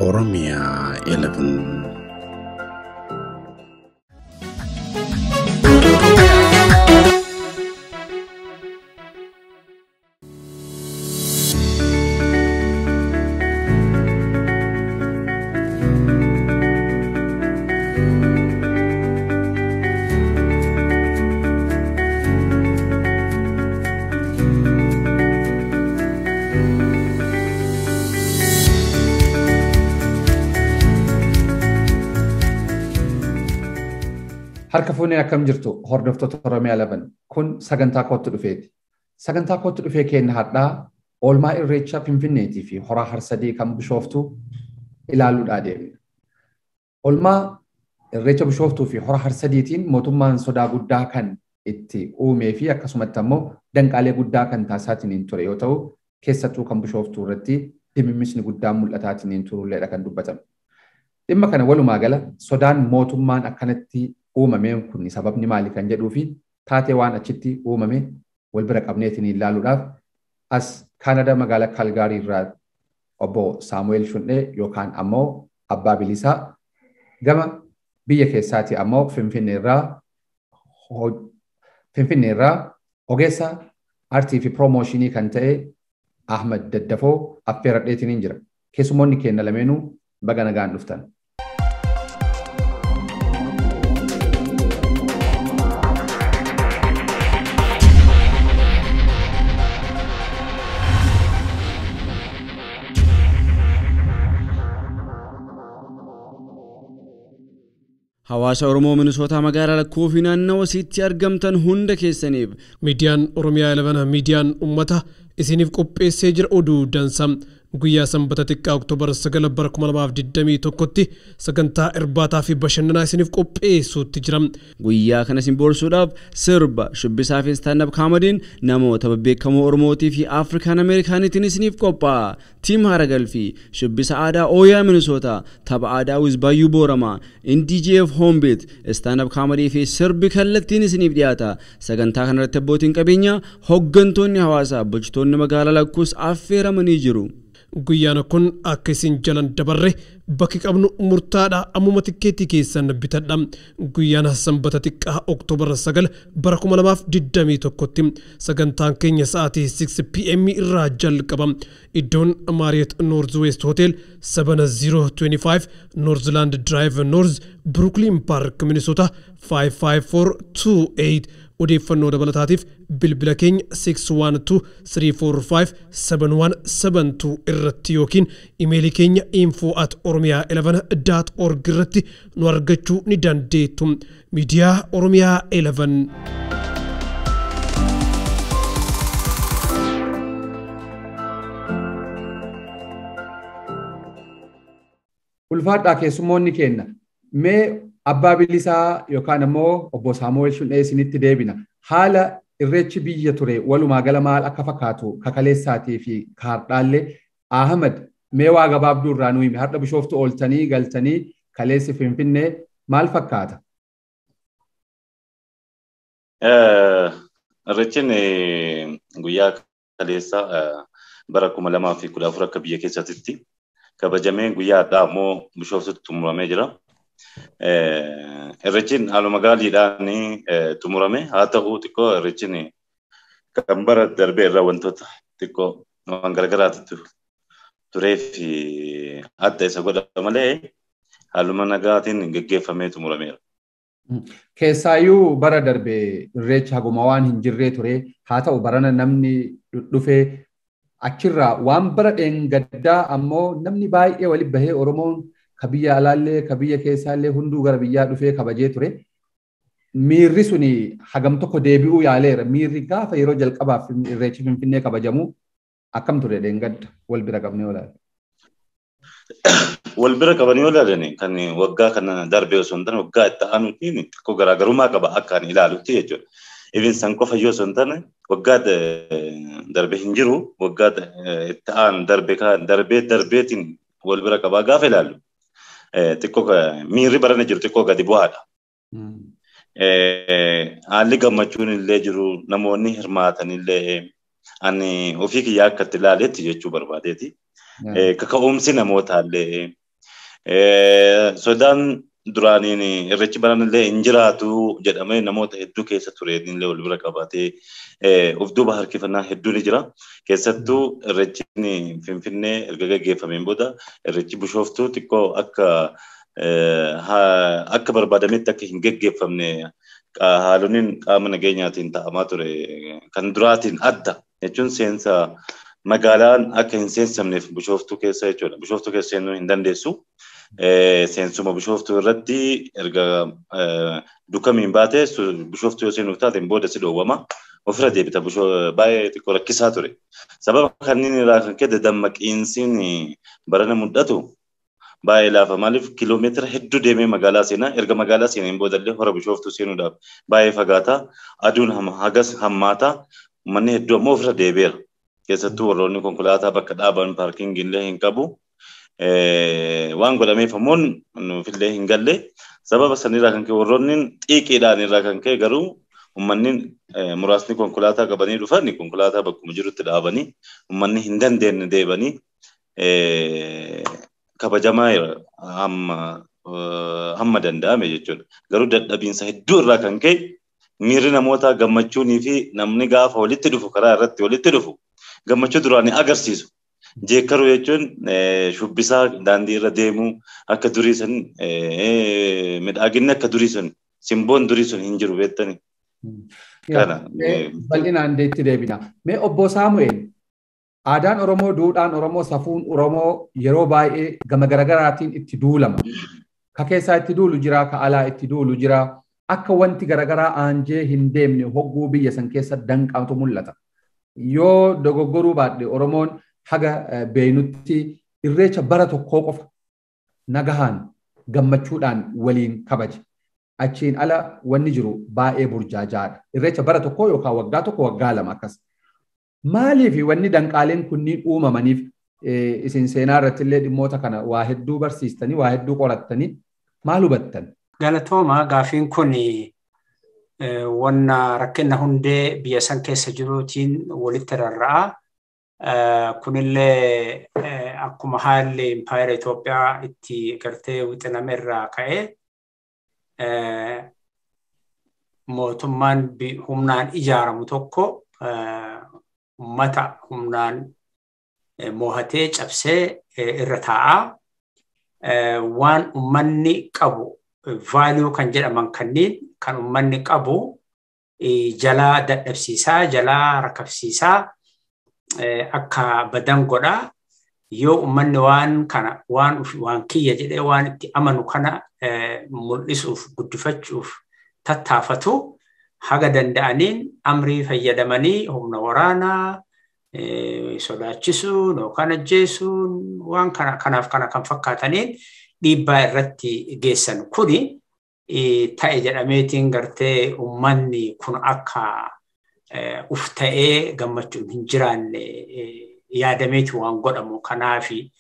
Oromia 11. Harka fuuneen akkam jirtu hordoftoota Oromiyaa 11 kun sagantaa kootti dhufeeti. Sagantaa kootti dhufee keenya har'aa oolmaa Irreechaa Finfinneetii fi Horaa Harsadii kan Bishooftuu ilaaluudhaa deemna. Oolmaa Irreecha Bishooftuu fi Hora Harsadiitiin mootummaan sodaa guddaa kan itti uumee fi akkasumatti ammoo danqaalee guddaa kan taasisaatiin ture yoo ta'u, keessattuu kan Bishooftuu irratti dimimmisni guddaan mul'ataatiin turulleedha kan dubbatamu. Dhimma kana walumaa gala sodaan mootummaan akkanatti uumameen kun sababni maali kan jedhuu fi taatee waan achitti uumame wal bira qabneetiin ilaaluudhaaf as Kaanadaa magaalaa Kaalgaarii irraa obbo Saamu'eel Shundhee yookaan ammoo Abbaa Bilisaa, gama biyya keessaati ammoo Finfinnee irraa ogeessa aartii fi piroomooshinii kan ta'e Ahmad Daddafoo affeeradheetiin jira. Keessummoonni keenya lameenuu baga nagaan dhuftan. Hawaasa Oromoo Minisootaa magaalaa lakkuu fi naannawa isiitti argamtan hunda keessaniif Miidiyaan Oromiyaa 11 miidiyaan uummata isiniif qopheessee jira oduu dansa. Guyyaa sanbata xiqqaa Oktoobar 9 bara 2021tti sagantaa irbaataa fi bashannanaa isiniif qopheessuutti jira. Guyyaa kana isin boorsuudhaaf sirba, shubbisaa fi stand-up kaamadiin namoota babbeekamoo Oromootii fi Afrikaan Ameerikaaniitiin isiniif qophaa'a. Tiim Haragalfii, shubbisa aadaa Ooyaa Minisootaa, tapha aadaa Wizbaayyuu Booramaa, NDJF Hoombeet, stand-up kaamadii fi sirbi kallattiin isiniif dhiyaata. Sagantaa kanarratti abbootiin qabeenyaa, hooggantoonni hawaasaa, bulchitoonni magaalaa lakkuus affeeramanii jiru. Guyyaan kun akka isin jalan dabarre bakki qabnu murtaadha. Ammuma tikkeettii keessan bitadha. Guyyaan sanbata xiqqaa Oktoobar 9 bara 2021tti sagantaan keenya sa'aatii 6 PM irraa jalqaba. Iddoon Marriott North West Hotel 7025 Northland Drive North, Brooklyn Park, Minnesota 55428. Odeeffannoo dabalataatiif bilbila keenya 612-345-7172 irratti yookiin imeelii keenya info@oromia11.org irratti nu argachuu ni dandeettu. Miidiyaa Oromiyaa 11. Ulfaadhaa keessummoonni keenya mee Abbaa Bilisaa yookaan ammoo obbo Saamu'eel Shundhee isinitti deebina. Haala irreechi biyya ture walumaa gala maal akka fakkaatu kakaleessaatii fi kaardhaallee Ahmad mee waa gabaabduu irraa nu himi. Har'a Bishooftuu ooltanii galtanii kaleessi Finfinnee maal fakkaata? Irreechin guyyaa kaleessaa bara 2014 akka biyya keessaatti kabajamee guyyaa har'aa ammoo Bishooftuutti xumuramee jira. Irreechin haaluma gaariidhaan xumurame. Haa ta'u xiqqoo irreechin kan bara darbee irraa wantoota xiqqoo waan garagaraatu turee fi adda isa godha malee haaluma nagaatiin geggeeffamee xumurameera. Keessaayyuu bara darbee irreecha haguma waan hin jirree ture. Haa ta'u barana namni dhufee achirraa waan bara dheengaddaa ammoo namni baay'ee walitti bahee Oromoon ka biyya alaallee ka biyya keessaallee hunduu gara biyyaa dhufee kabajee ture. Miirri suni hagam tokko deebi'uu yaaleera. Miirri gaafa yeroo jalqabaaf irreechi Finfinnee kabajamu akkam ture dheengadda wal bira qabnee olaale? Wal bira qabanii olaalani kan waggaa kana darbee osoo hin taane waggaa itti aanuutiin xiqqoo garaagarummaa qaba akka ani ilaalutti jechuudha. Even san qofa yoo osoo hin taane waggaa darbe hin jiru waggaa itti aanu darbee darbeetiin wal bira qabaa gaafa ilaallu. Xiqqoo miirri barana jiru xiqqoo gadi bu'aadha. Haalli gammachuun illee jiru namoonni hirmaatan illee ani ofii kiyyaa akka itti ilaaletti jechuu barbaadeeti. Kaka'umsi namootaallee Sodaan duraaniin irreechi baranillee hin jiraatu jedhamee namoota hedduu keessa ture illee wal bira qabatee of duuba harkifannaa hedduun ni jira. Keessattuu irreechi Finfinnee erga gaggeeffameen booda irreechi Bishooftuu xiqqoo akka akka barbaadametti akka hin gaggeeffamne haalonni qaama nageenyaatiin ta'amaa ture kan duraatiin adda jechuun seensa magaalaan akka hin seensamneef Bishooftuu keessa jechuudha. Bishooftuu keessa seenuu hin dandeessu. Seensuma Bishooftuu irratti erga dukamiin baate Bishooftuu yoo seenuuf taate booda si dhoowwama. Ofirra deebita baay'ee xiqqoo rakkisaa ture. Sababa kanneen irraa kan ka'e dadammaqiinsiin barana mul'atu baay'ee laafa. Maaliif kiiloomeetira hedduu deemee magaalaa seenaa erga magaalaa seeneen boodallee hora Bishooftuu seenuudhaaf baay'ee fagaata. Aduun hagas hammaata. Uummanni hedduu ammoo ofirra deebi'eera. Keessattuu warroonni konkolaataa bakka dhaaban paarkingii illee hin qabu. Waan godhameef ammoo nuufillee hin galle. Sababa sanirraa kan ka'e warroonni xiiqiidhaan irraa kan ka'e garuu uummanni muraasni konkolaataa qabanii dhufan konkolaataa bakkuma jirutti dhaabanii uummanni hin dandeenye deebanii kabajamaa hamma danda'ame jechuudha. Garuu dadhabiinsa hedduu irraa kan ka'e miirri namootaa gammachuunii fi namni gaafa walitti dhufu karaa irratti walitti dhufu gammachuu duraanii agarsiisu. Jeekkaruu jechuun shubbisaa daandii irra deemuu akka durii sun midhaaginni akka durii sun simboon durii sun hin jiru beektani. Bal'inaan itti deebina. Mee obbo Saamu'eel aadaan Oromoo, duudhaan Oromoo, safuun Oromoo yeroo baay'ee gama garagaraatiin itti duulama. Ka keessaa itti duulu jira, ka alaa itti duulu jira. Akka wanti garagaraa aanjee hin deemne hogguu biyya san keessa danqaatu mul'ata. Yoo dogoggoruu baadhe Oromoon haga beeynutti irreecha bara tokkoo qofa nagahaan gammachuudhaan waliin kabaje. Achiin ala wanni jiru baay'ee burjaajaadha. Irreecha bara tokkoo yookaan waggaa tokko waggaa lama akkas. Maaliif wanni danqaaleen kunniin uumamaniif isin seenaa irratti illee dhimmoota kana waa hedduu barsiistanii waa hedduu qorattanii maal hubattan? Galatooma gaafiin kun wanna rakkina hundee biyya san keessa jiruutiin walitti rarra'a. Kunillee akkuma haalli impaayera Itoophiyaa itti gartee wixiname irraa ka'ee mootummaan humnaan ijaaramu tokko uummata humnaan mohatee cabsee irra taa'a. Waan uummanni qabu value kan jedhaman kanneen kan uummanni qabu jalaa dadhabsiisaa, jalaa rakabsiisaa akka badan godhaa. Yoo uummanni waan kana waan kiyya jedhee waan itti amanu kana mul'isuuf guddifachuuf tattaafatu haga danda'aniin amrii fayyadamanii humna waraanaa sodaachisuun yookaan ajjeesuun waan kanaaf kana kan fakkaataniin dhiibbaa irratti geessan. Kuni ta'e jedhameetiin gartee uummanni kun akka uf ta'ee gammachuun hin jiraanne yaadameeti waan godhamu. Kanaafi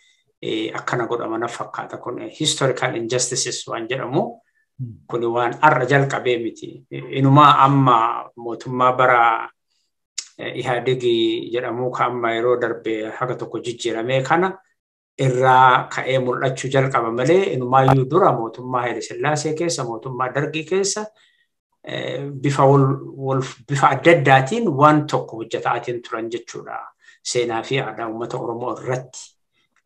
akkana godhama na fakkaata. Kun historical injustices waan jedhamu kun waan har'a jalqabee miti. Inumaa amma mootummaa bara Ihaadeg jedhamu kan amma yeroo darbe haga tokko jijjiiramee kana irraa ka'ee mul'achuu jalqaba malee inumaayyuu dura mootummaa Haile Sillaasee keessa mootummaa Dargii keessa bifa adda addaatiin waan tokko hojjetaatiin turan jechuudha. Seenaa fi aadaa uummata Oromoo irratti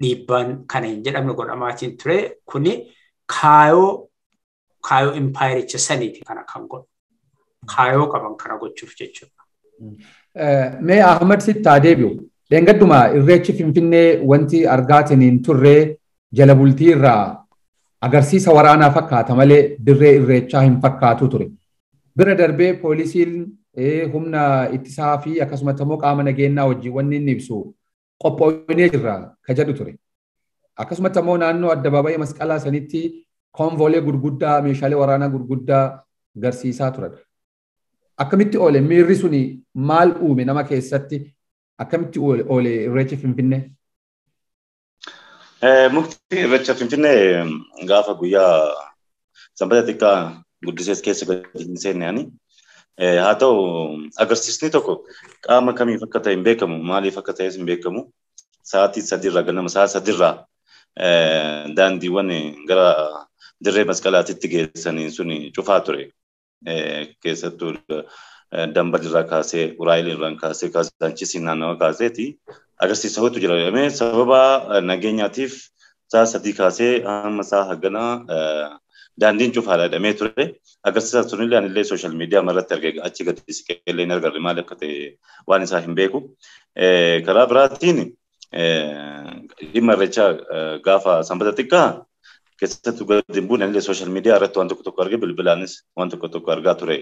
dhiibbaan kana hin jedhamne godhamaatiin ture. Kuni kaayoo impaayericha saniiti kana kan godhu. Kaayoo qaban kana gochuuf jechuudha. Mee Ahmad sittaa deebi'u. Dheengadduma irreechi Finfinnee wanti argaatiin hin turre jala bultii irraa agarsiisa waraanaa fakkaata malee dirree irreechaa hin fakkaatu ture. Bira darbee poolisiin humna ittisaa fi akkasumas immoo qaama nageenyaa wajjin wanni inni ibsu qophoonee jirra ka jedhu ture. Akkasumas immoo naannoo addabaabayii masqalaa sanitti konvoolee gurguddaa meeshaalee waraanaa gurguddaa garsiisaa turan. Akkamitti oole miirri suni maal uume nama keessatti? Akkamitti oole irreechi Finfinnee? Mukti irreecha Finfinnee gaafa guyyaa sanbata xiqqaa guddisees keessa gadi hin seenne ani. Haa ta'u agarsiisni tokko qaama kamiif akka ta'e hin beekamu maaliif akka ta'es hin beekamu. Sa'aatii sadiirraa ganama sa'a sadiirraa Daandiiwwan gara dirree masqalaatitti geessanii sun cufaa ture. Keessattuu Dambal irraa kaasee, Uraayil irraa kaasee, Kaasaanchisiin naannawa kaaseeti agarsiisa ho'itu jira jedhamee sababa nageenyaatiif sa'a 3 kaasee hamma sa'a haganaa daandiin cufaadha jedhamee ture. Agarsiisa sunillee anillee sooshaal miidiyaa irratti arge achi gadi siqee illee hin agarre maal akka ta'e waan isaa hin beeku. Karaa biraatiin dhimma irreechaa gaafa sanbata xiqqaa keessattuu gadi hin buune anillee sooshaal miidiyaa irratti waan tokko tokko arge bilbilaanis waan tokko tokko argaa ture.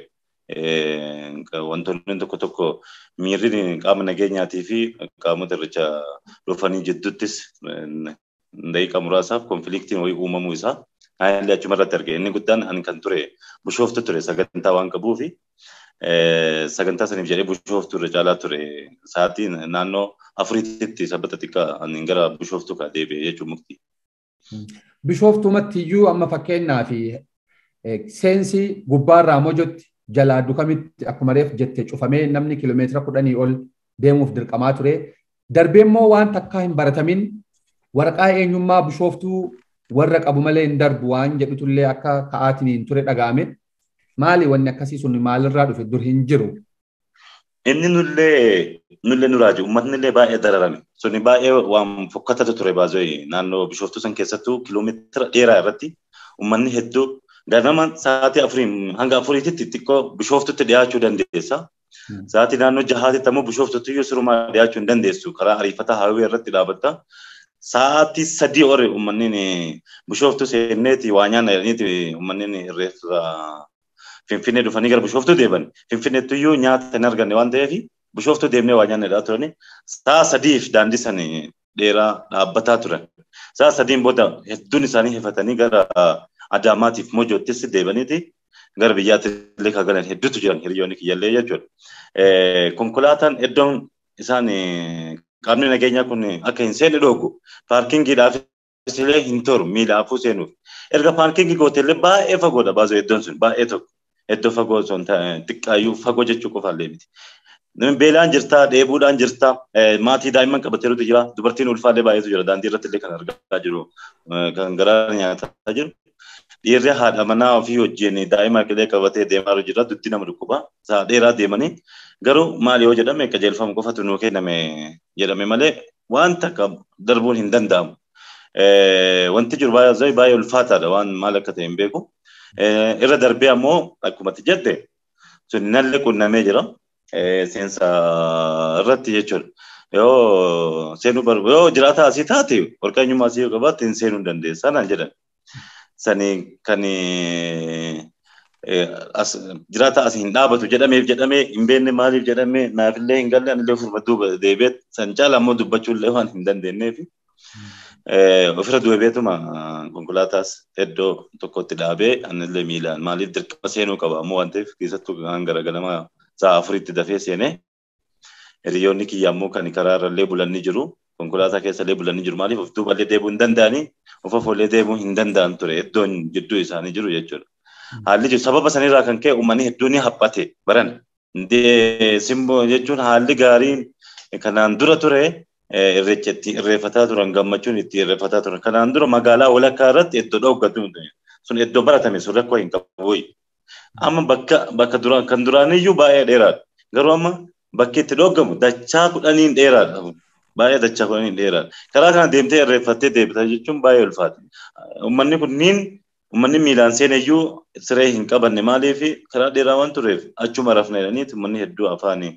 Wantoonni tokko tokko miirri qaama nageenyaatii fi qaamota irreechaa dhufanii jidduuttis daqiiqaa muraasaaf konfliktiin wayii uumamuu isaa anillee achuma irratti arge. Inni guddaan ani kan ture Bishooftu ture sagantaa waan qabuufi sagantaa saniif jedhee Bishooftu irra caalaa ture. Sa'aatiin naannoo 4tti sanbata xiqqaa ani gara Bishooftu kaa deebi'e jechuun mukti. Bishooftumatti iyyuu amma fakkeenyaa fi seensi gubbaarraa Mojotti jalaa Dukamitti akkuma reef jette cufamee namni kiiloomeetira 10 ol deemuuf dirqamaa ture. Darbee immoo waan takkaa hin baratamin waraqaa eenyummaa Bishooftuu warra qabu malee hin darbu waan jedhutullee akka ka'aatiin hin ture dhaga'ame. Maali wanni akkasii sun maalirraa dhufe dur hin jiru? Inni nullee nu raaju uummatni illee baay'ee dararame. Suni baay'ee waan fokkatatu ture baazooyi naannoo Bishooftuu san keessattuu kiiloomeetira dheeraa irratti uummanni hedduu ganama sa'aatii 4 hanga 4tti xiqqoo Bishooftutti dhiyaachuu dandeessa. Sa'aatii naannoo 6tti ammoo Bishooftutti iyyuu sirumaa dhiyaachuu hin dandeessu. Karaa ariifataa haawwee irratti dhaabatta. Sa'aatii 3 ol uummanni Bishooftuu seenneeti waa nyaanna jedhaniiti uummanni irreessa Finfinnee dhufanii gara Bishooftuu deeman. Finfinneetti iyyuu nyaata hin arganne waan ta'eef Bishooftuu deemnee waa nyaanna jedhaa turani. Sa'a 3f daandii sani dheeraa dhaabbataa turan. Sa'a 3 booda hedduun isaanii hifatanii gara Adaamaatiif Mojoottis deebaniiti gara biyyaatti illee kan galan hedduutu jiran hiriyoonni kiyyallee jechuudha. Konkolaataan iddoon isaan qaamni nageenyaa kun akka hin seenne dhoogu paarkingiidhaafis illee hin toru miilaafuu seenuuf. Erga paarkingii goote illee baay'ee fagoodha baasoo iddoon sun baay'ee tokko. Iddoo fagoo osoo hin taane xiqqaayyuu fagoo jechuu qofaallee miti. Beelaan jirtaa, dheebuudhaan jirtaa, maatii daa'imman qabateerutu jira, dubartiin ulfaallee baay'eetu jira, daandii irratti illee kan argaa jiru, kan garaa nyaataa jiru. Dhiirri haadha manaa ofii wajjin daa'ima illee qabatee deemaa jira, dugdi nama dhukkuba, sa'a dheeraa deemanii garuu maal yoo jedhame qajeelfama qofatu nuu kenname jedhame malee waan takka darbuun hin danda'amu. Wanti jiru baay'ee ulfaataadha waan maal akka ta'e hin beeku. Irra darbee ammoo akkuma ati jette sun nalli qunnamee jira seensa irratti jechuudha. Yoo seenuu yoo jiraata asii taate warqaa eenyummaa asii yoo qabaatte hin seenuu hin dandeessa naan jedhan. Sani kan jiraata asii hin dhaabatu jedhameef jedhamee hin beekne maaliif jedhamee naafillee hin galle anillee ofirra duuba deebi'ee san caala ammoo dubbachuullee waan hin dandeenyeef. Ofirra deebi'eetuma konkolaataas iddoo tokkotti dhaabee anillee miilaan maaliif dirqama seenuu qaba ammoo waan ta'eef keessattuu kan garagalama sa'a 4tti dafee seenee hiriyoonni kiyya ammoo kan karaa irrallee bulanii jiru konkolaataa keessallee bulanii jiru maaliif of duuballee deebi'uu hin danda'anii of afoollee deebi'uu hin danda'an ture iddoon jidduu isaanii jiru jechuudha. Haalli jiru sababa sanirraa kan ka'e uummanni hedduun ni haphate baran. Simboo jechuun haalli gaariin kanaan dura ture irreecha itti irreeffataa turan gammachuun itti irreeffataa turan kanaan dura magaalaa walakkaa irratti iddoo dhoggatu sun iddoo baratame sun rakkoo hin qabu. Amma bakka duraan kan duraaniyyuu baay'ee dheeraadha. Garuu amma bakki itti dhoggamu dachaa 10 dheeraadha. Baay'ee dachaa 10 dheeraadha. Karaa kana deemtee irreeffattee deebita jechuun baay'ee ulfaata. Uummanni kunniin uummanni miilaan seeneyyuu siree hin qabanne maaliif karaa dheeraa waan tureef achuma rafna jedhaniiti uummanni hedduu afaanii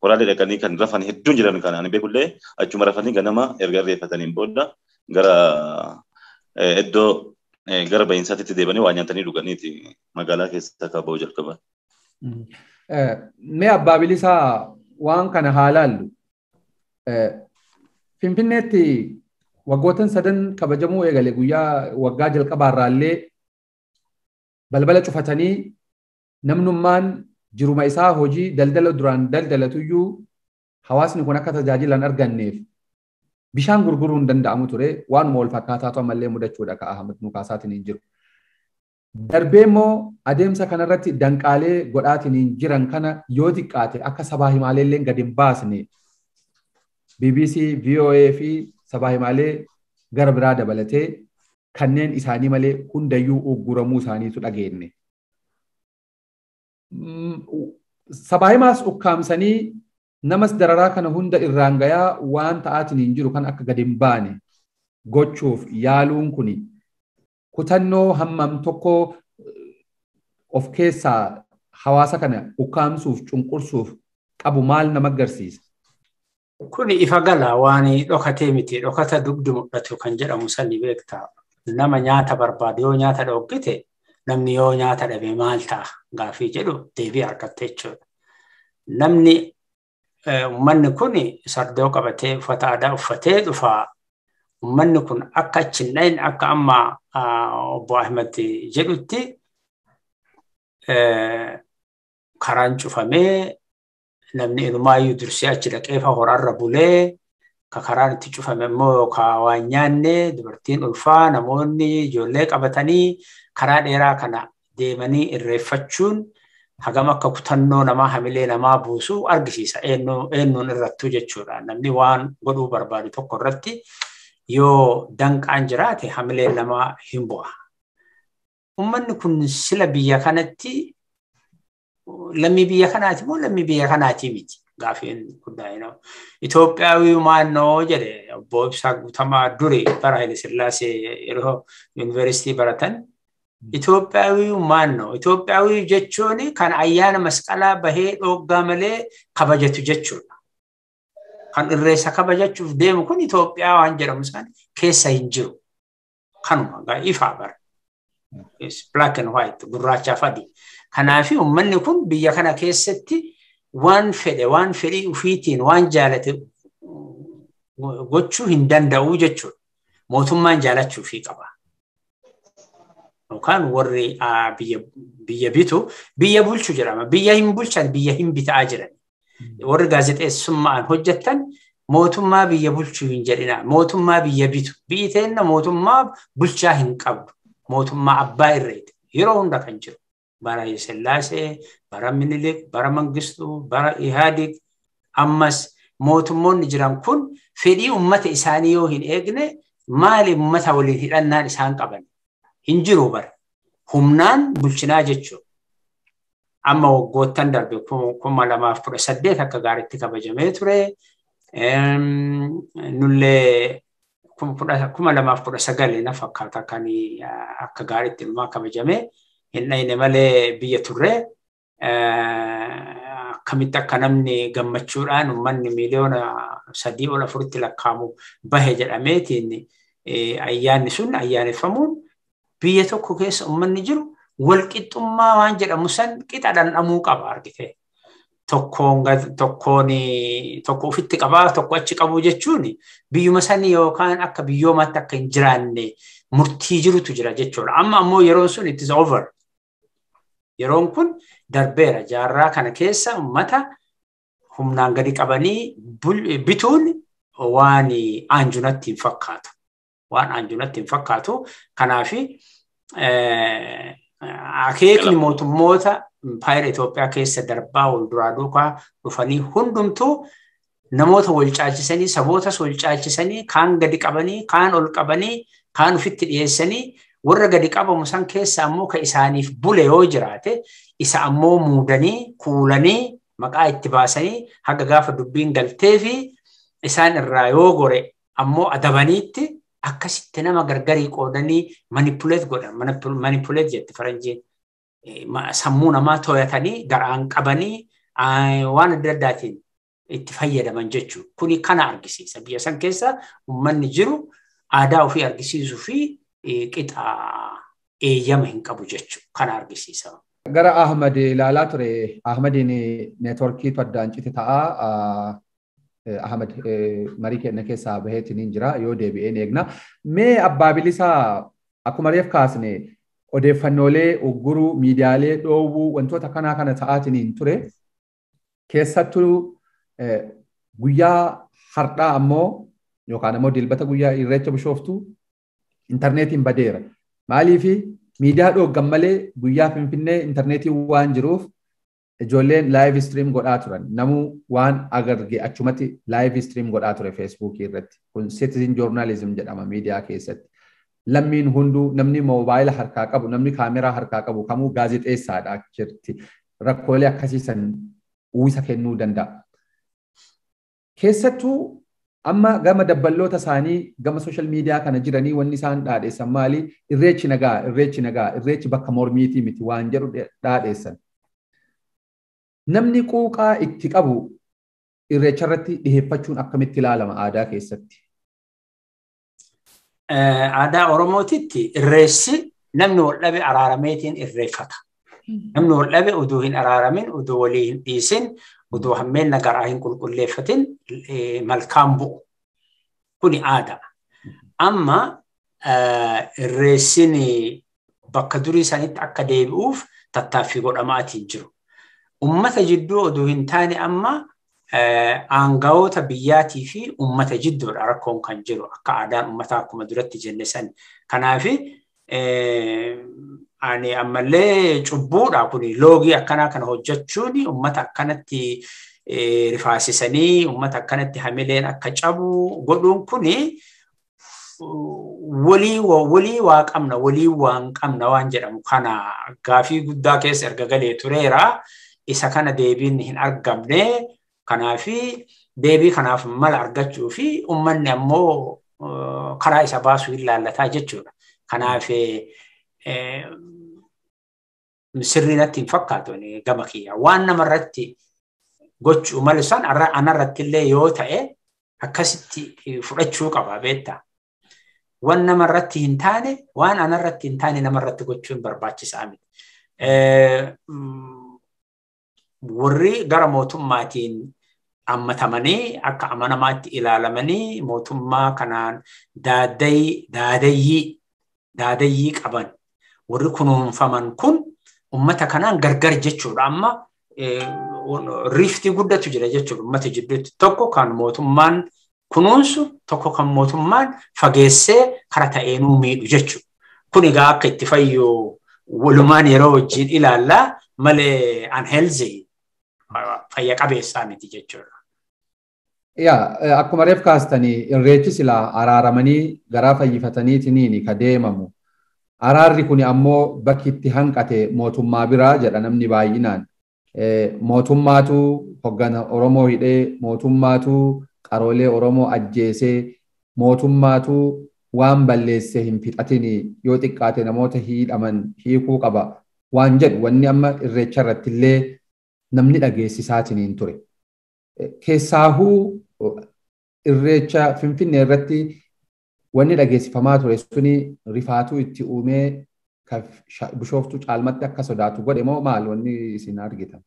horaalee dhaqanii kan rafan hedduun jiran kan ani beekullee achuma rafanii ganama erga irreeffataniin booda gara iddoo gara bahiinsaatti deebanii waa nyaatanii dhuganiiti magaalaa keessa akka ba'u jalqaban. Mee abbaa bilisaa waan kana haa laallu. Finfinneetti waggootan 3 kabajamuu eegale guyyaa waggaa jalqabaarraallee balbala cufatanii namnummaan jiruma isaa hojii daldala duraan daldalatuyyuu hawaasni kun akka tajaajilan arganneef bishaan gurguruun danda'amu ture waanuma wal fakkaataatu ammallee mudachuudha ka Ahmad Mukaasaatiin hin jiru. Darbee immoo adeemsa kanarratti danqaalee godhaatiin hin jiran kana yoo xiqqaate akka sabaa himaaleellee gadi hin baasne BBC, VOA fi sabaa himaalee gara biraa dabalatee kanneen isaanii malee hundayyuu ugguramuu isaaniitu dhageenye. Sabaa himaas ukkaamsanii namas dararaa kana hunda irraan gayaa waan ta'aatiin hin jiru kan akka gadi hin baane gochuuf yaaluun kuni kutannoo hammam tokko of keessaa hawaasa kana ukkaamsuuf cunqursuuf qabu maal nama agarsiisa? Kuni ifa gala waan dhokatee miti, dhokata dugdi mul'atu kan jedhamu sani beektaa. Nama nyaata barbaadu yoo nyaata dhoggite namni yoo nyaata dhabe maal ta'a gaaffii jedhu deebii argatte jechuudha. Namni uummanni kun sardoo qabatee uffata aadaa uffatee dhufa. Uummanni kun akka achi hin dhahin akka amma obbo Ahmed jedhutti karaan cufamee namni inumaayyuu dursee achi dhaqee fa horaarra bulee ka karaan itti cufame immoo yookaan waan nyaanne dubartiin ulfaa namoonni ijoollee qabatanii karaa dheeraa kana deemanii irreeffachuun hagam akka kutannoo namaa hamilee namaa buusuu argisiisa eenyuun irrattuu jechuudha. Namni waan godhuu barbaadu tokko irratti yoo danqaan jiraate hamileen namaa hin bu'a. Uummanni kun sila biyya kanatti lammii biyya kanaati moo lammii biyya kanaatii miti gaafiin guddaa. Itoophiyaawii maannoo jedhe obbo Ibsaa Guutamaa duri bara Haile Sillaasee yeroo yuunivarsiitii baratan. Itoophiyaawii maannoo Itoophiyaawii jechuun kan ayyaana masqalaa bahee dhooggaa malee kabajatu jechuudha. Kan irreessa kabajachuuf deemu kun Itoophiyaa waan jedhamu isaan keessa hin jiru. Kanuma ifaa bara. Black and white gurraachaaf adii. Kanaaf uummanni kun biyya kana keessatti waan fedhe waan fedhii ofiitiin waan jaalate gochuu hin danda'u jechuudha. Mootummaan jaalachuufii qaba. Yookaan warri biyya bitu biyya bulchu jedhama. Biyya hin bulchan biyya hin bitaa jiran. Warri gaazexeessummaan hojjettan mootummaa biyya bulchuu hin jedhina. Mootummaa biyya bitu. Biyyi teenna mootummaa bulchaa hin qabdu. Mootummaa abbaa irreeti. Yeroo hunda kan jiru. Bara Haile Sillaasee, bara Minilik, bara Mangistuu, bara Ihaadig, ammas mootummoonni jiran kun fedhii uummata isaanii yoo hin eegne maali uummata waliin hidhannaan isaan qaban? Hin jiru bara. Humnaan bulchinaa jechuudha. Amma waggoottan darbe 2018 akka gaariitti kabajamee ture. Nullee 2019 na fakkaata kan akka gaariitti ilmaa kabajamee hin dhayne malee biyya turre. Akkamitti akka namni gammachuudhaan uummanni miiliyoona 3 ol 4tti lakkaa'amu bahe jedhameetiin ayyaanni sun ayyaaneffamuun biyya tokko keessa uummanni jiru walqixxummaa waan jedhamu san qixa dhandhamuu qaba argite. Tokkoon tokko ofitti qabaa tokko achi qabu jechuun biyyuma sanii yookaan akka biyyoomaatti akka hin jiraanne murtii jirutu jira jechuudha. Amma ammoo yeroon sun it is over. Yeroon kun darbeera. Jaarraa kana keessa uummata humnaan gadi qabanii bituun waan aanjunatti hin fakkaatu. Waan aanjunatti hin fakkaatu. Kanaaf akeekni mootummoota impaayera Itoophiyaa keessa darbaa wal duraa duukaa dhufanii hundumtuu namoota wal caalchisanii sabootas wal caalchisanii kaan gadi qabanii kaan ol qabanii kaan ofitti dhiyeessanii warra gadi qabamu san keessa ammoo ka isaaniif bule yoo jiraate isa ammoo muudanii kuulanii maqaa itti baasanii haga gaafa dubbiin galtee fi isaan irraa yoo gore ammoo adabaniitti akkasitti nama gargarii qoodanii manipuleet godhan manipuleet jette faranjiin. Sammuu namaa to'atanii garaan qabanii waan adda addaatiin itti fayyadaman jechuudha. Kuni kana argisiisa. Biyya san keessa uummanni jiru aadaa ofii argisiisuu fi qixa eeyyama hin qabu jechuudha. Kana argisiisa. Gara Ahmad ilaalaa ture. Ahmadiin neetworkiitu addaan cite ta'a. Ahmad marii keenya keessaa baheetiin hin jira yoo deebi'een eegna. Mee abbaa bilisaa akkuma reef kaasne odeeffannoolee ugguruu miidiyaalee dhoowwuu wantoota kanaa kana ta'aatiin hin ture. Keessattuu guyyaa har'aa ammoo yookaan ammoo dilbata guyyaa irreecha bishooftuu intarneetiin badeera. Maaliif miidiyaa dhooggan malee guyyaa Finfinnee intarneetiin waan jiruuf Ijoolleen live stream godhaa turan. Namuu waan agarge achumatti live stream godhaa ture Feesbuukii irratti. Kun citizen journalism jedhama miidiyaa keessatti. Lammiin hunduu namni moobaayila harkaa qabu, namni kaameraa harkaa qabu kamuu gaazexeessaadha achitti. Rakkoolee akkasiisan uwwisa kennuu danda'a. Keessattuu amma gama dabballoota isaanii gama social media kana jiranii wanni isaan dhaadheessan maali? Irreechi nagaa, irreechi nagaa, irreechi bakka mormiitii miti waan jedhu dhaadheessan. Namni quuqaa itti qabu irreecha irratti dhiheeffachuun akkamitti ilaalama aadaa keessatti? Aadaa Oromootitti irreessi namni wal dhabe araarameetiin irreeffata. Namni wal dhabe uduu hin araaramin, uduu walii hin dhiisin, uduu hammeenna garaa hin qulqulleeffatin malkaan bu'u. Kuni aadaa. Amma irreessin bakka durii sanitti akka deebi'uuf tattaaffii godhamaatiin jiru. Ummata jidduu oduu hin taane amma aangawoota biyyaatii fi ummata jidduudha rakkoon kan jiru akka aadaan ummataa akkuma duratti jenne san. Kanaaf ani ammallee cubbuudha kun loogii akkanaa kana hojjechuun ummata akkanatti rifaasisanii ummata akkanatti hamileen akka cabu godhuun kuni walii waa qabna walii waan qabna waan jedhamu kana gaafii guddaa keessa erga galee tureera. Isa kana deebiin hin argamne. Kanaafi deebii kanaaf mala argachuu fi uummanni ammoo karaa isa baasuu hin laallataa jechuudha. Kanaaf sirrii natti hin fakkaatu gama kiyya. Waan namarratti gochuu malu san anarratti illee yoo ta'e akkasitti fudhachuu qaba beektaa. Waan namarratti hin taane waan anarratti hin taane namarratti gochuun barbaachisaa miti. Warri gara mootummaatiin ammatamanii akka amanamaatti ilaalamanii mootummaa kanaan daadayyii qaban warri kunuunfaman kun ummata kanaan gargar jechuudha. Amma riiftii guddatu jira jechuudha ummata jidduutti. Tokko kan mootummaan kunuunsu, tokko kan mootummaan fageessee kara ta'eenuu miidhu jechuudha. Kun egaa akka itti fayyu walumaan yeroo wajjin ilaallaa malee unhealthy fayya qabeessaa miti jechuudha. Yaa akkuma reef kaastanii irreechi silaa araaramanii garaa fayyifataniitiniin ka deemamu. Araarri kun ammoo bakki itti hanqate mootummaa biraa jedha namni baay'inaan. Mootummaatu hoggana Oromoo hidhee, mootummaatu qaroolee Oromoo ajjeesee, mootummaatu waan balleesse hin fixatin yoo xiqqaate namoota hidhaman hiikuu qaba waan jedhu wanni amma irreecha irratti illee namni dhageessisaatiniin ture. Keessaahuu irreecha Finfinnee irratti wanni dhageessifamaa ture suni rifaatuu itti uumee Bishooftuu caalmatti akka sodaatu godhe moo maal wanni isin argitan?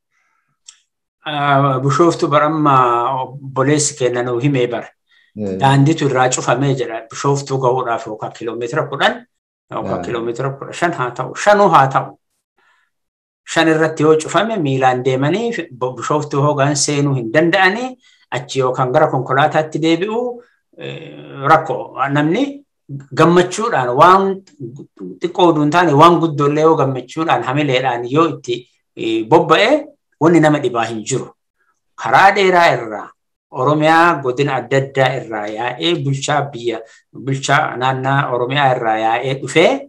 Bishooftuu baramma obboleessi keenya nuu himee bara. Daandiitu irraa cufamee jira. Bishooftuu gahuudhaaf yookaan kiiloomeetira 10 yookaan kiiloomeetira 15 haa ta'u, 5 haa ta'u. 5 irratti yoo cufame miilaan deemanii Bishooftuu hoogaan seenuu hin danda'anii achi yookaan gara konkolaataatti deebi'u rakkoo namni gammachuudhaan waan xiqqoo oduu hin taane waan guddoollee yoo gammachuudhaan hamileedhaan yoo itti bobba'e wanni nama dhibaa hin jiru. Karaa dheeraa irraa Oromiyaa godina adda addaa irraa yaa'ee bulchaa biyya bulchaa naannaa Oromiyaa irraa yaa'ee dhufee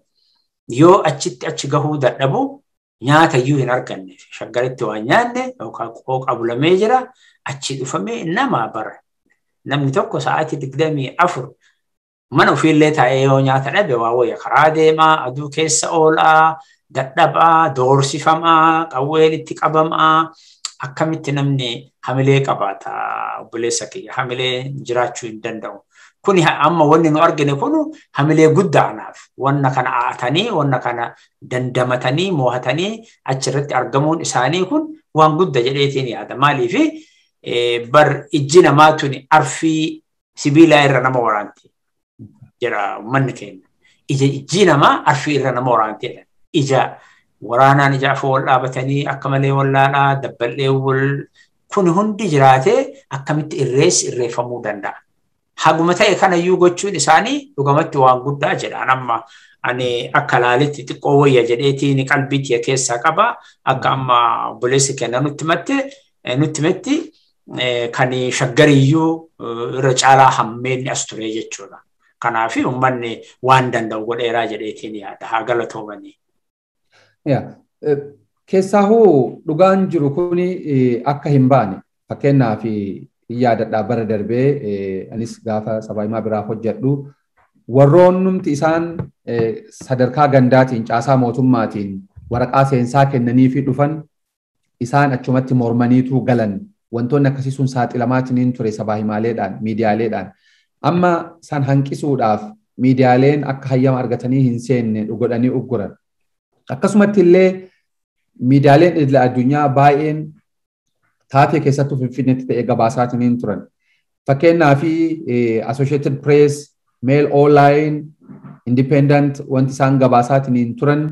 yoo achitti achi gahuu dadhabu nyaata iyyuu hin arganne. Shaggaritti waan nyaanne yookaan qooqa bulamee jira achi dhufamee nama bara. Namni tokko sa'aatii 24 mana ofiillee taa'ee yoo nyaata dhabe waa wayya karaa deemaa, aduu keessa oolaa, dadhabaa, doorsifamaa, qawween itti qabamaa. Akkamitti namni hamilee qabaata obboleessa kiyya hamilee jiraachuu hin danda'u. Kuni amma wanni nu argine kun hamilee guddaa anaaf. Wanna kana aatanii, wanna kana dandamatanii, moohatanii achirratti argamuun isaanii kun waan guddaa jedheetiin yaada. Maaliif bar ijji namaa tuni arfii sibiilaa irra nama waraanti jedha uummanni keenya. Ijji namaa arfii irra nama waraanti jedha. Ija waraanaan ija afoo wal dhaabatanii akka malee wallaalaa dabballee wal kun hundi jiraatee akkamitti irreessi irreeffamuu danda'a. Haguma ta'e kanayyuu gochuun isaanii dhugamatti waan guddaa jedhaan amma ani akka laalitti xiqqoo wayya jedheetiin qalbii tiyya keessaa qaba. Akka amma obboleessi kenna nutti himetti kan shaggariyyuu irra caalaa hammeenni as ture jechuudha. Kanaaf uummanni waan danda'u godheeraa jedheetiin yaada. Haa galatoomanii. Keessaahuu dhugaan jiru kuni akka hin baane fakkeenyaaf yaadadhaa bara darbee anis gaafa sabaahimaa biraa hojjedhu warroonnumti isaan sadarkaa gandaatiin caasaa mootummaatiin waraqaa seensaa kennaniifi dhufan isaan achumatti mormaniitu galan wantoonni akkasii sun saaxilamaatiin ture sabaahimaaleedhaan miidiyaaleedhaan. Amma san hanqisuudhaaf miidiyaaleen akka hayyama argatanii hin seenne godhanii ugguran. Akkasumatti illee miidiyaaleen idila addunyaa baay'een taatee keessattuu Finfinneetti ta'ee gabaasaatiin turan. Fakkeenyaaf Associated Press, Mail Online, Independent wanti isaan gabaasaatiin turan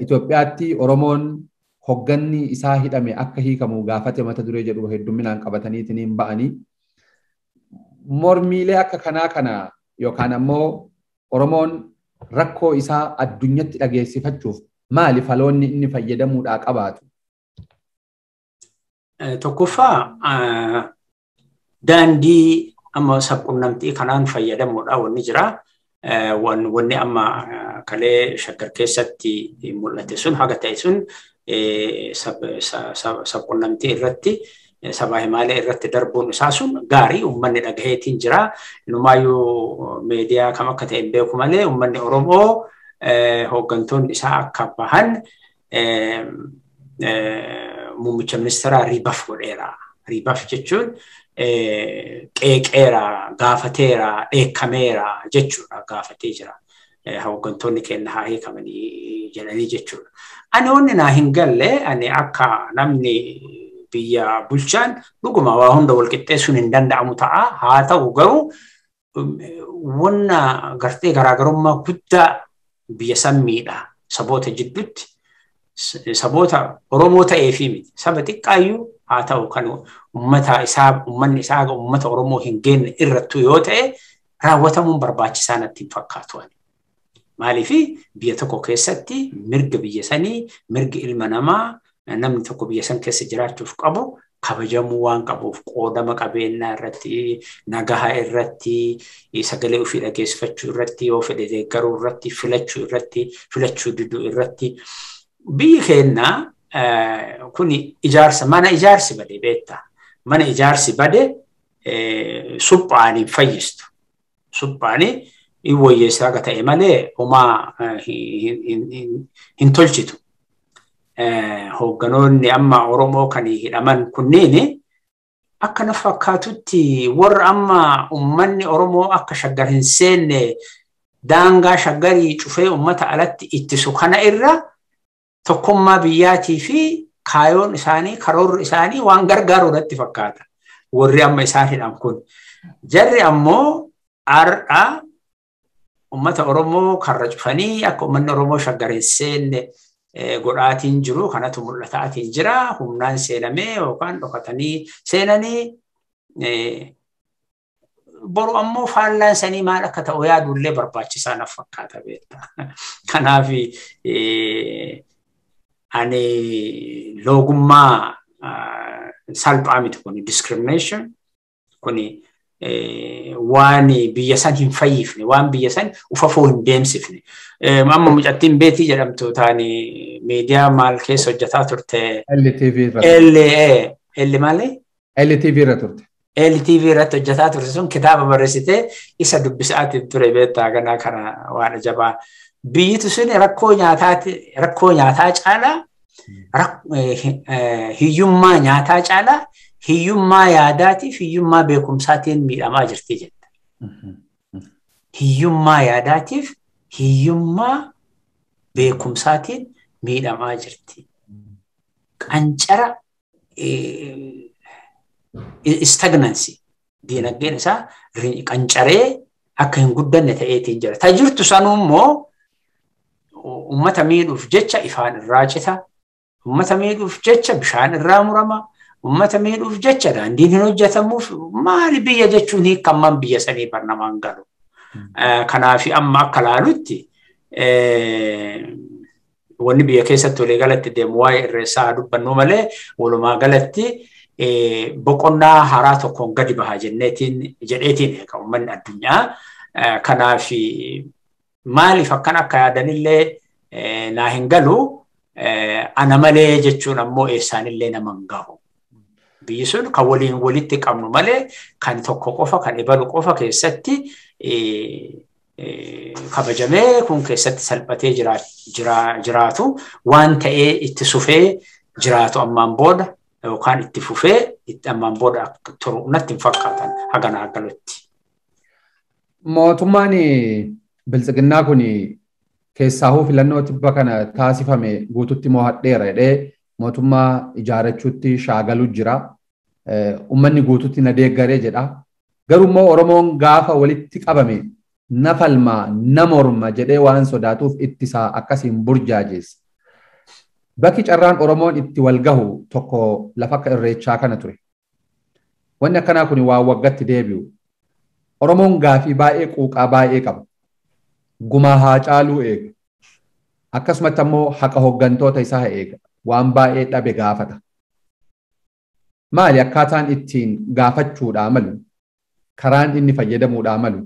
Itoophiyaatti Oromoon hogganni isaa hidhame akka hiikamu gaafate mata duree jedhu hedduminaan qabataniitiin ba'anii. Mormiilee akka kanaa kana yookaan ammoo Oromoon rakkoo isaa addunyatti dhageessifachuuf maali faloonni inni fayyadamuudhaa qabaatu? Tokkoffaa daandii amma sabquunnamtii kanaan fayyadamuudhaa wanni jira. Wanni amma kalee Shaggar keessatti mul'ate sun haga ta'e sun sabquunnamtii irratti sabaa himaalee irratti darbuun isaa sun gaarii uummanni dhagaheetiin jira. Inumaayyuu miidiyaa kam akka ta'e hin beeku malee uummanni Oromoo hooggantoonni isaa akka bahan muummicha ministeeraa riibaf godheera. Riibaf jechuun qeeqeera, gaafateera, dheekkameera jechuudha gaafatee jira. Hooggantoonni keenya haa hiikamanii jedhanii jechuudha. Ani wanni naa hin galle ani akka namni biyya bulchaan dhuguma waa hunda wal qixxeessuun hin danda'amu ta'a. Haa ta'u garuu wanna gartee garaagarummaa guddaa biyya san miidha saboota jidduutti saboota Oromoo ta'ee fi miti saba xiqqaayyuu haa ta'u kan uummata isaa uummanni isaa uummata Oromoo hin geenne irrattuu yoo ta'e raawwatamuun barbaachisaa natti hin fakkaatu. Maaliif biyya tokko keessatti mirga biyya sanii mirgi ilma namaa namni tokko biyya san keessa jiraachuuf qabu kabajamuu waan qabuuf qoodama qabeenyaa irratti nagaha irratti sagalee ofii dhageessifachuu irratti yoo fedhe deeggaruu irratti filachuu irratti filachuu diduu irratti biyyi keenya kuni ijaarsa mana ijaarsi bade beektaa mana ijaarsi bade suphaan hin fayyistu suphaanii hin wayyeessaa akka ta'e malee homaa hin tolchitu. Hoogganoonni amma Oromoo kan hidhaman kunniin akka na fakkaatutti warra amma uummanni Oromoo akka Shaggar hin seenne daangaa Shaggarii cufee uummata alatti ittisu kana irra tokkummaa biyyaatii fi kaayoon isaanii karoorri isaanii waan gargaaru natti fakkaata. Warri amma isaan hidhan kun. Jarri ammoo har'a uummata Oromoo karra cufanii akka uummanni Oromoo Shaggar hin seenne godhaatiin jiru kanatu mul'ataatiin jira humnaan seenamee yookaan dhokatanii seenanii boru ammoo faallaan sanii maal akka ta'u yaadullee barbaachisaa naaf fakkaata beektaa. Kanaaf ani loogummaa salphaa miti kun discrimination kuni waan biyya san hin fayyifne waan biyya san ufafoo hin deemsifne. Amma mucattiin Beetii jedhamtu taani miidiyaa maal keessa hojjetaa turte. LTV irra. L maali? LTV irra turte. LTV irratti hojjetaa turte sun kitaaba barreessitee isa dubbisaatiin ture beektaa ganaa kana waan ajabaa. Biyyitu sun rakkoo nyaataa caalaa hiyyummaa nyaataa caalaa hiyyummaa yaadaatiif hiyyummaa beekumsaatiin miidhamaa jirti jetta. Hiyyummaa yaadaatiif hiyyummaa beekumsaatiin miidhamaa jirti. Qancara stagnancy diinagdeen isaa qancaree akka hin guddanne ta'eetiin jira. Ta jirtu sanuu immoo uummata miidhuuf jecha ifaan irraa cita. Uummata miidhuuf jecha bishaan irraa murama. Uummata miidhuuf jecha daandiin hin hojjetamuuf maali biyya jechuun hiikamman biyya sanii barnamaan galu. Kanaaf amma akka laalutti wanni biyya keessatti walii galatti deemu waa'ee irreessaa dubbannu malee walumaa galatti boqonnaa haaraa tokkoon gadi baha jenneetiin jedheetiin eega uummanni addunyaa. Kanaaf maaliif akkan akka yaadanillee naa hin galu ana malee jechuun ammoo eessaanillee nama hin gahu. Biyyi sun kan waliin walitti qabnu malee kan tokko qofa kan ibalu qofa keessatti kabajamee kun keessatti salphatee jiraatu waan ta'ee itti sufee jiraatu ammaan booda yookaan itti fufee ammaan booda turu natti hin fakkaatan hagana galutti. Mootummaan biltsiginnaa kun keessaahuu filannoo tibba kana taasifame guututti mo'adheera jedhee mootummaa ijaarrachuutti shaagaluu jira. Uummanni guututti na deeggaree jedha. Garuu immoo Oromoon gaafa walitti qabame na falmaa na morma jedhee waan sodaatuuf ittisaa akkasiin burjaajeessa. Bakki carraan Oromoon itti wal gahu tokko lafa akka irreechaa kana ture. Wanni akkanaa kun waan waggatti deebi'u. Oromoon gaafii baay'ee quuqaa baay'ee qaba. Gumaa haa caaluu eega. Akkasumatti ammoo haqa hooggantoota isaa eega. Waan baay'ee dhabe gaafata. Maali akkaataan ittiin gaafachuudhaa malu? Karaan inni fayyadamuudhaa malu?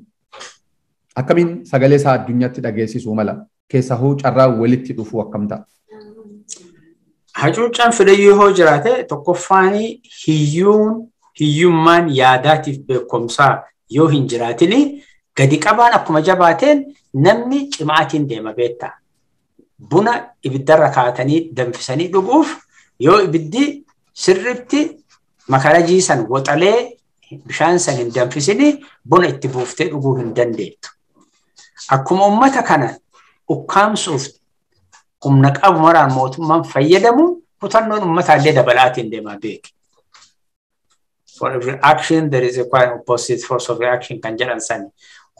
Akkamiin sagalee isaa addunyaatti dhageessisuu mala? Keessahuu carraa walitti dhufuu akkam ta'a? Hacuuccaan fidayyuu yoo jiraate tokkoffaan hiyyummaan yaadaatiif beekumsaa yoo hin jiraatin gadi qabaan akkuma jabaateen namni cimaatiin deema beektaa. Buna ibiddarra kaatanii danfisanii dhuguuf yoo ibiddi sirriitti makarajii san woxalee bishaan san hin danfisini buna itti buuftee dhuguu hin dandeettu. Akkuma uummata kana ukkaamsuuf humna qabu maraan mootummaan fayyadamu kutannoon uummataallee dabalaatiin deemaa beeke. For every action there is a quite opposite force of reaction kan jedhan sani.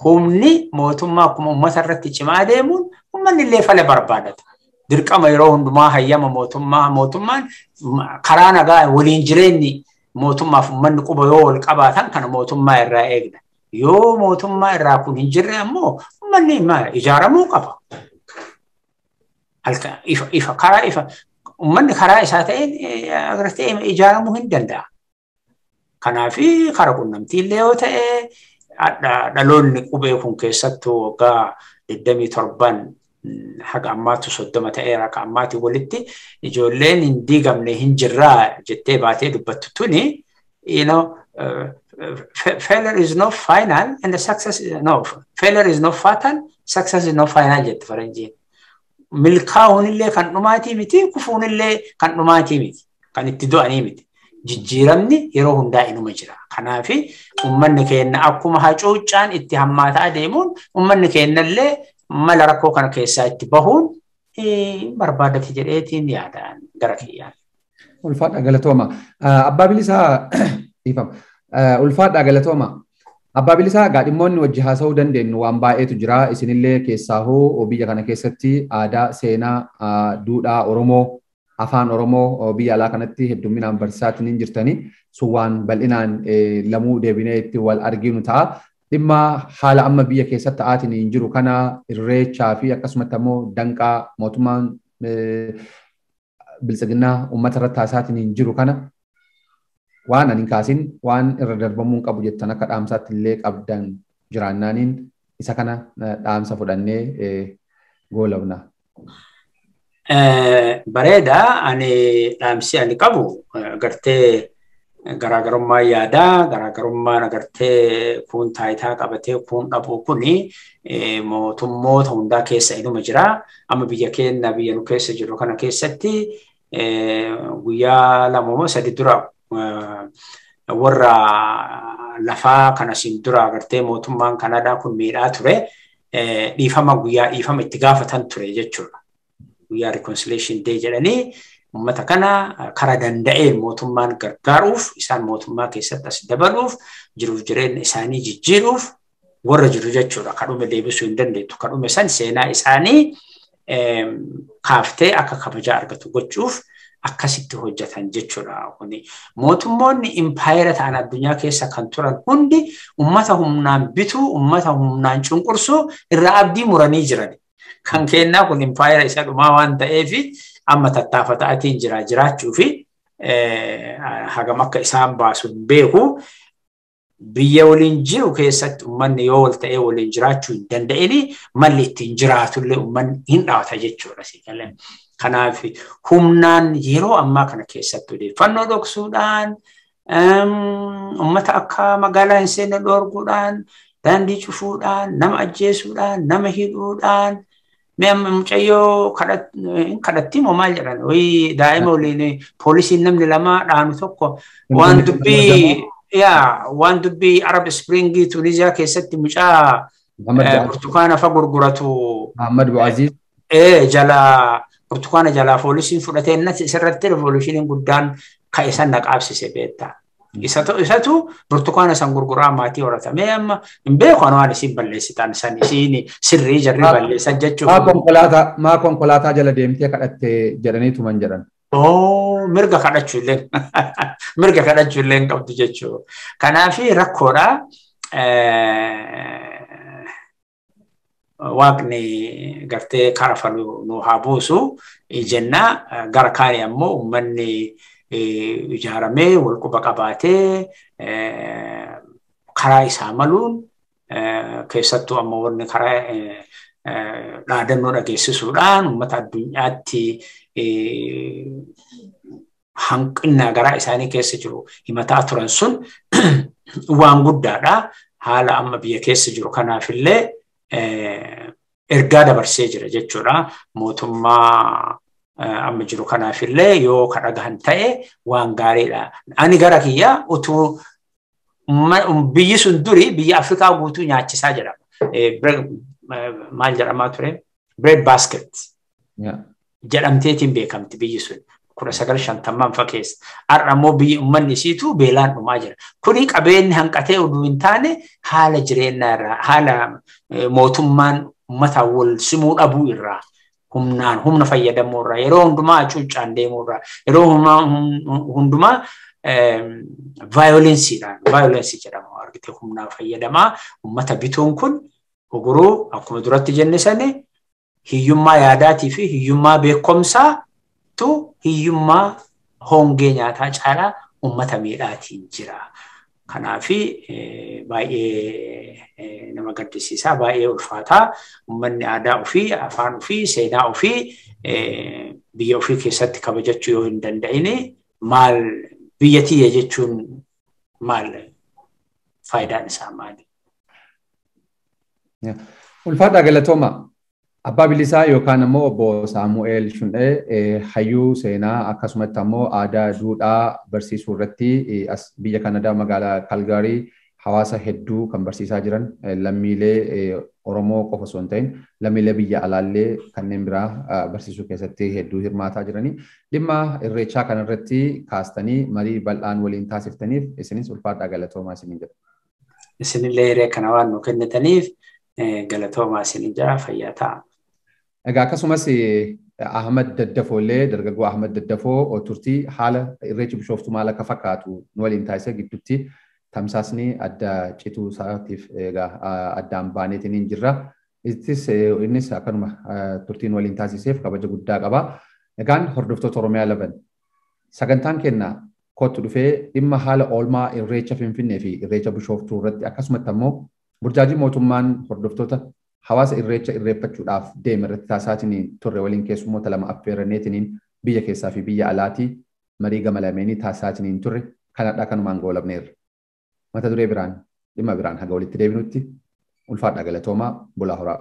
Humni mootummaa akkuma uummata irratti cimaa deemuun uummanni illee fala barbaadata. Dirqama yeroo hundumaa hayyama mootummaa mootummaan karaa nagaa waliin jireenyi mootummaaf uummanni quba yoo wal qabaatan kana mootummaa irraa eegna. Yoo mootummaa irraa kun hin jirre ammoo uummanni ijaaramuu qaba. Ifa karaa ifa uummanni karaa isaa ta'een agartee ijaaramuu hin danda'a. Kanaaf karaa qunnamtii illee yoo ta'e dhaloonni qubee kun keessattuu waggaa 27 haga ammaatti 30 ta'eera akka ammaatti walitti ijoolleen hin diigamne hin jirraa jettee baatee dubbattu tuni you know failure is not final and the success is no failure is not fatal, success is not final jette faranjiin. Milkaa'uun illee kan dhumaatii miti, kufuun illee kan dhumaatii miti, kan itti du'anii miti. Jijjiiramni yeroo hundaa inuma jira. Kanaaf uummanni keenya akkuma hacuuccaan itti hammaataa deemuun uummanni keenya illee mala rakkoo kana keessaa itti bahuun barbaadate jedheetiin yaadaan gara kiyyaan. Ulfaadha galatooma. Abbaa Bilisaa dhiifama. Ulfaadha galatooma. Abbaa Bilisaa gaadhimmoonni wajji haasa'uu dandeenyu waan baay'eetu jira. Isinillee keessaahuu biyya kana keessatti aadaa, seenaa, duudhaa Oromoo, afaan Oromoo biyya alaa kanatti hedduminaan barsiisaatiin hin jirtani. Sun waan bal'inaan lamuu deebinee itti wal arginu ta'a. Dhimma haala amma biyya keessatti ta'aatiin hin jiru kana irreechaa fi akkasumatti ammoo danqaa mootummaan biltsiginnaa uummata irratti taasisaatiin hin jiru kana waan ani hin kaasin waan irra darbamuu qabu jettan akka dhaamsaatti illee qabdan jiraannaaniin isa kana dhaamsa fudhannee goolabna. Bareeda ani dhaamsi ani qabu gartee garaagarummaa yaadaa garaagarummaan agartee kun taayitaa qabatee kun dhabuu kuni mootummoota hundaa keessa inuma jira. Amma biyya keenya biyya nu keessa jiru kana keessatti guyyaa lama moo sadi dura warra lafaa kana siin dura agartee mootummaan Kanaadaa kun miidhaa ture dhiifama guyyaa dhiifama itti gaafatan ture jechuudha. Guyyaa reconciliation day jedhanii uummata kana karaa danda'een mootummaan gargaaruuf isaan mootummaa keessatti as dabaluuf jiruuf jireenya isaanii jijjiiruuf warra jiru jechuudha. Kadhume deebisuu hin dandeettu. Kadhume san seenaa isaanii kaaftee akka kabajaa argatu gochuuf Akkasitti hojjetan jechuudha. Kuni mootummoonni impaayera ta'an addunyaa keessa kan turan hundi uummata humnaan bituu, uummata humnaan cunqursuu irraa abdii muranii jiran. Kan kennaa kun impaayera isa dhumaa waan ta'eef amma tattaafataatiin jira jiraachuu fi hagam akka isaan baasu hin beeku. Biyya waliin jiru keessatti uummanni yoo wal ta'ee waliin jiraachuu hin danda'ini malli ittiin jiraatullee uummanni hin dhaawata jechuudha. Kanaaf humnaan yeroo ammaa kana keessatti odeeffannoo dhoksuudhaan uummata akka magaalaa hin seenne dhoorguudhaan daandii cufuudhaan nama ajjeesuudhaan nama hidhuudhaan mee amma mucayyoo kadhatti moo maal jedhan wayii daa'ima waliin poolisiin namni lama dhaanu tokko waan dubbii yaa waan dubbii Arab Springii Tuniziyaa keessatti mucaa burtukaana fa gurguratu Muhammad Bouaziz jala burtukaana jalaa poolisiin fudhatee natti isarratti revolushiniin guddaan ka'e san na qaabsise beektaa. Isatu burtukaana san gurguraa maatii horata. Mee amma hin beeku ani waan isin balleessitan san isiin sirrii jarri balleessan jechuudha. Maa konkolaataa jala deemtee kadhatte jedhanii tuman jedhan. Oo mirga kadhachuu illee mirga kadhachuu illee hin qabdu jechuudha. Kanaaf rakkoodha. Waaqni gartee kara nu haa buusu jenna gara kaanii ammoo uummanni ijaaramee wal quba qabaatee karaa isaa maluun keessattuu ammoo wanni karaa dhaadannoo dhageessisuudhaan uummata addunyaatti hanqina garaa isaanii keessa jiru himataa turan sun waan guddaadha. Haala amma biyya keessa jiru kanaafillee ergaa dabarsee jira jechuudha. Mootummaa amma jiru kanaafillee yoo ka dhagahan ta'e waan gaariidha. Ani gara kiyya utuu biyyi sun duri biyya Afrikaa guutuu nyaachisaa jedhama. Maal jedhamaa ture? Bread basket jedhamteetiin beekamti biyyi sun. 1950 fa keessa. Har'a immoo biyyi uummanni isiitu beelaan dhumaa jira. Kuni qabeenyi hanqatee oduu hin taane haala jireenyaa irraa haala mootummaan uummataan wal simuu dhabuu irraa humnaan humna fayyadamuu irraa yeroo hundumaa hacuuccaan deemuu irraa yeroo hundumaa vaayolensiidhaan vaayolensii jedhama argite humnaan fayyadamaa uummata bituun kun oguruu akkuma duratti jenne sani hiyyummaa yaadaatii fi hiyyummaa beekumsaa tu hiyyummaa hongee nyaataa caalaa uummata miidhaatiin jira. Kanaaf baay'ee nama gaddisiisaa, baay'ee ulfaataa uummanni aadaa ofii, afaan ofii, seenaa ofii biyya ofii keessatti kabajachuu yoo hin danda'ine maal biyya tiyya jechuun maal faayidaan isaa maali? Ulfaadhaa galatooma. Abbaa Bilisaa yookaan ammoo obbo Saamu'eel Shundhee hayyuu seenaa akkasumatti ammoo aadaa duudhaa barsiisuu irratti as biyya Kanadaa magaalaa Kalgaarii hawaasa hedduu kan barsiisaa jiran lammiilee Oromoo qofa osoo hin ta'in lammiilee biyya alaallee kanneen biraa barsiisuu keessatti hedduu hirmaataa jiranii dhimma irreechaa kanarratti kaastanii marii bal'aan waliin taasiftaniif isinis ulfaadhaa galatoomaa isiniin jedha. Isinillee hiree kana waan nu kennitaniif galatoomaa isiniin jedha fayyaa ta'a. Egaa akkasumas Ahmad Daddafoo illee dargaggoo Ahmad Daddafoo turtii haala irreechi bishooftuu maal akka fakkaatu nu waliin taasise gidduutti tamsaasni adda cituu isaatiif egaa addaan baaneetiin hin jirra. Ittis innis akkanuma turtiin waliin taasiseef kabaja guddaa qaba. Egaan hordoftoota Oromiyaa 11 sagantaan keenya kottu dhufee dhimma haala oolmaa irreecha Finfinnee fi irreecha bishooftuu irratti akkasumatti ammoo burjaajii mootummaan hordoftoota hawaasa irreecha irreeffachuudhaaf deeme irratti taasisaatiin turre waliin keessummoota lama affeeraneetiin biyya keessaa fi biyya alaatii marii gama lameenii taasisaatiin turre kanadhaa kanumaan goolabneerra. Mata duree biraan dhimma biraan haga walitti deebinutti ulfaadhaa galatoomaa bulaa horaa.